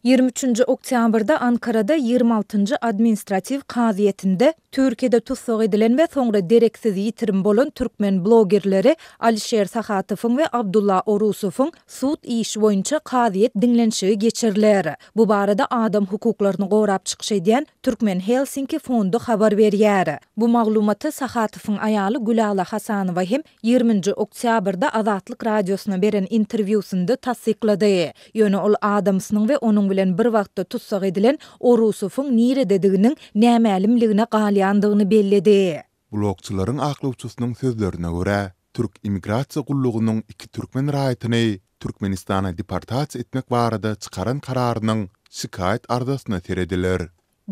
23-nji oktýabrda Ankarada 26-njy administratiw kazyýetinde Türkiýede tussag edilen we soňra dereksiz ýitirim bolan türkmen blogerleri Alişer Sahatowyň we Abdulla Orusowyň sud işi boýunça kazyýet diňlenişigi geçiriler. Bu barada adam hukuklaryny gorap çykyş edýän Türkmen Helsinki fondy habar berýär. Bu maglumaty Sahatowyň aýaly Gülala Hasanowa hem 20-nji oktýabrda Azatlyk Radiosyna beren interwýusynda tassyklady. Ýöne ol adamsynyň we onuň bilen bir wagtda tussag edilen Orusowyň niredediginiň nämälimligine galýandygyny belledi. Blogçylaryň aklawçysynyň sözlerine görä, türk immigrasiýa gullugynyň iki türkmen raýatyny Türkmenistana deportasiýa etmek barada çykaran kararynyň şikaýat arzasyna serediler.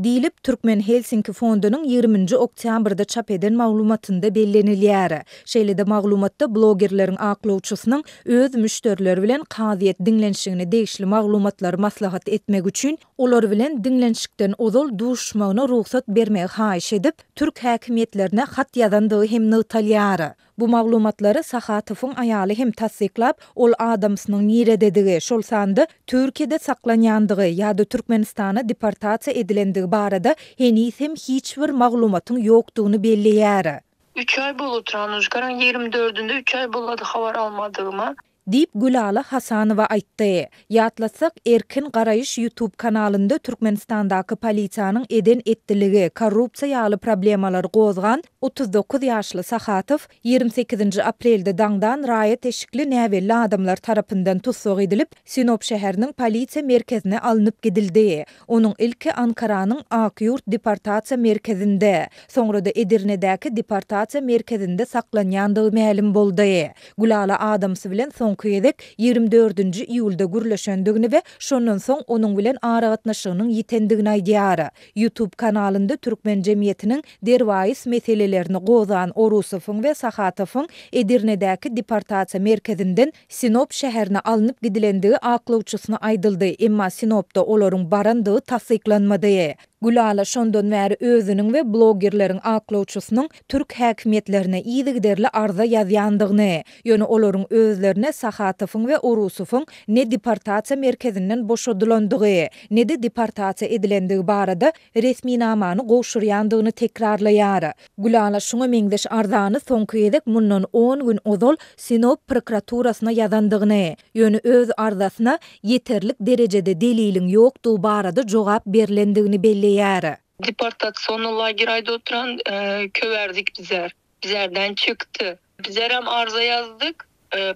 Diýlip, Türkmen Helsinki fondunyň ýigriminji oktýabrda çap eden maglumatynda bellenilýär. Şeýle-de maglumatda blogerleriň aklawçysynyň öz müşderileri bilen kazyýet diňlenişigine degişli maglumatlary maslahat etmek üçin olar bilen diňlenişikden ozal duşuşmagyna rugsat bermegi haýyş edip, türk häkimiýetlerine hat ýazandygy hem nygtalýar. Bu maglumatlary Sahatowyň aýaly hem tassyklap, ol adamsynyň nirededigi, şol sanda Türkiýede saklanýandygy ýa-da Türkmenistana deportasiýa edilendigi barada heniz hem hiç bir maglumatyň ýokdugyny belleýär. Üç aý bolupdyr, Anuşkaraň ýigrimi dördünde üç aý bolady habar almadygyma. Diýip, Gülala Hasanowa aýtdy. Ýatlatsak, Erkin garaýyş YouTube kanalynda Türkmenistandaky polisiýanyň eden-etdiligi, korrupsiýa ýaly problemalary gozgan 39 ýaşly Sahatow 28-nji aprelde daňdan raýat eşikli näbelli adamlar tarapyndan tussag edilip, Sinop şäheriniň polisiýa merkezine alnyp gidildi. Onuň ilki Ankaranyň Akýurt deportasiýa merkezinde, soňra-da Edirnedäki deportasiýa merkezinde saklanýandygy mälim boldy. Gülala adamsy bilen soňky gezek 24-nji iýulda gürleşendigini we şondan soň onuň bilen aragatnaşygynyň ýitendigini aýdýar. YouTube kanalynda türkmen jemgyýetiniň derwaýys meselelerini gozgan Orusowyň we Sahatowyň Edirnedäki deportasiýa merkezinden Sinop şäherine alnyp gidilendigi aklawçysyna aýdyldy, emma Sinopda olaryň barandygy tassyklanmady. Gülala şondan bäri özüniň we blogerleriň aklawçysynyň türk häkimiýetlerine yzygiderli arza ýazýandygyny, ýöne olaryň özlerine Sahatowyň we Orusowyň ne deportasiýa merkezinden boşadylandygy, ne-de deportasiýa edilendigi barada resminamany gowşurýandygyny tekrarlaýar. Gülala şuňa meňzeş arzany soňky gezek mundan on gün ozal Sinop prokuraturasyna ýazandygyny, ýöne öz arzasyna ýeterlik derejede deliliň ýokdugy barada jogap berlendigini belleýär. Deportasionny lager aýda oturan köwerdik bizer. Bizerden çykdy. Bizerem arza ýazdyk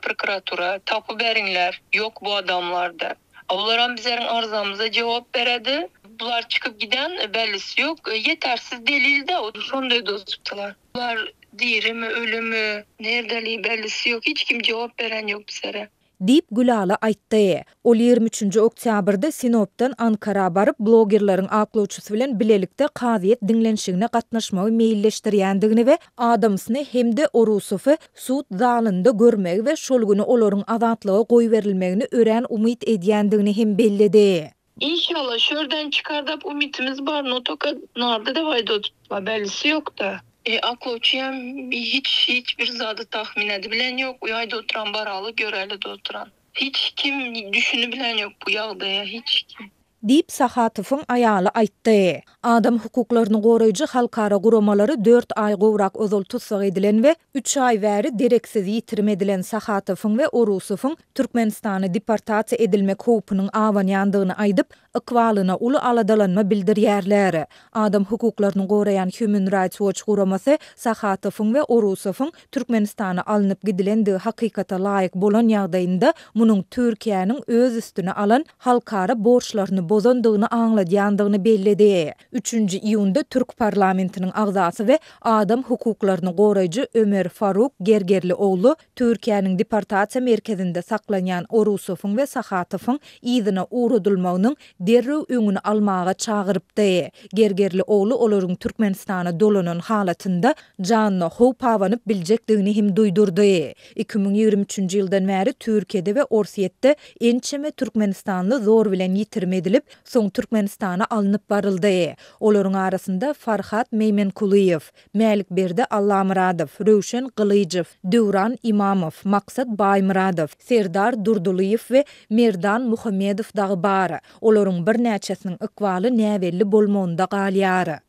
prokuratura, tapyberiňler, ýok bu adamlar dep. Olaram bizeriň arzamyza jogap beredi. Bular çykyp giden bellisi ýok. Ýetersiz delil-de şonda dosupdylar. Bular dirimi, ölümi, nerdeli bellisi ýok. Hiç kim jogap beren ýok bizere. Diýip, Gülala aýtdy. Ol 23-nji oktýabrda Sinopdan Ankara baryp, blogerleriň aklawçysy bilen bilelikde kazyýet diňlenişigine gatnaşmagy meýilleşdirýändigini we adamsyny hem-de Orusowy sud zalynda görmegi we şol güni olaryň azatlyga goýberilmegini örän umyt edýändigini hem belledi. Inşallah şörden çykar dap umytymyz bar no toka narda da waýdot bellisi ýokda. E aklawçyýam hiç hiç bir zady tahmin edibilen ýok uýaýda oturan baraly göreli-de oturan. Hiç kim düşünibilen ýok bu ýagdaýa hiç kim. Diýip, Sahatowyň aýaly aýtdy. Adam hukuklaryny goraýjy halkara guramalary dört aý gowrak ozal tussag edilen we üç aý bäri dereksiz ýitirim edilen Sahatowyň we Orusowyň Türkmenistana deportasiýa edilmek howpunyň abanýandygyny aýdyp, ykbalyna uly aladalanma bildirýärler. Adam hukuklaryny goraýan Human Rights Watch guramasy Sahatowyň we Orusowyň Türkmenistana alnyp gidilendigi hakykata laýyk bolan ýagdaýynda, munuň Türkiýäniň öz üstüne alan halkara borçlaryny bozandygyny aňladýandygyny belledi. Üçünji iýunda türk parlamentiniň agzasy we adam hukuklaryny goraýjy Ömer Faruk Gergerlioglu Türkiýäniň deportasiýa merkezinde saklanýan Orusowyň we Sahatowyň yzyna ugradylmagynyň derrew öňüni almaga çagyrypdy. Gergerlioglu olaryň Türkmenistana dolanan halatynda janyna howp abanyp biljekdigini hem duýdurdy. 2023-nji ýyldan bäri Türkiýede we Orsýetde ençeme türkmenistanly zor bilen ýitirim edilip, edilip, soň Türkmenistana alnyp baryldy. Olaryň arasynda Farhat Meýmenkulyýew, Mälikberdi Allamyradow, Röwşen Gylyjow, Döwran Imamow, Maksat Baýmyradow, Serdar Durdylyýew we Merdan Muhammedow dagy bar. Olaryň birnäçesiniň ykbaly näbelli bolmagynda galýar.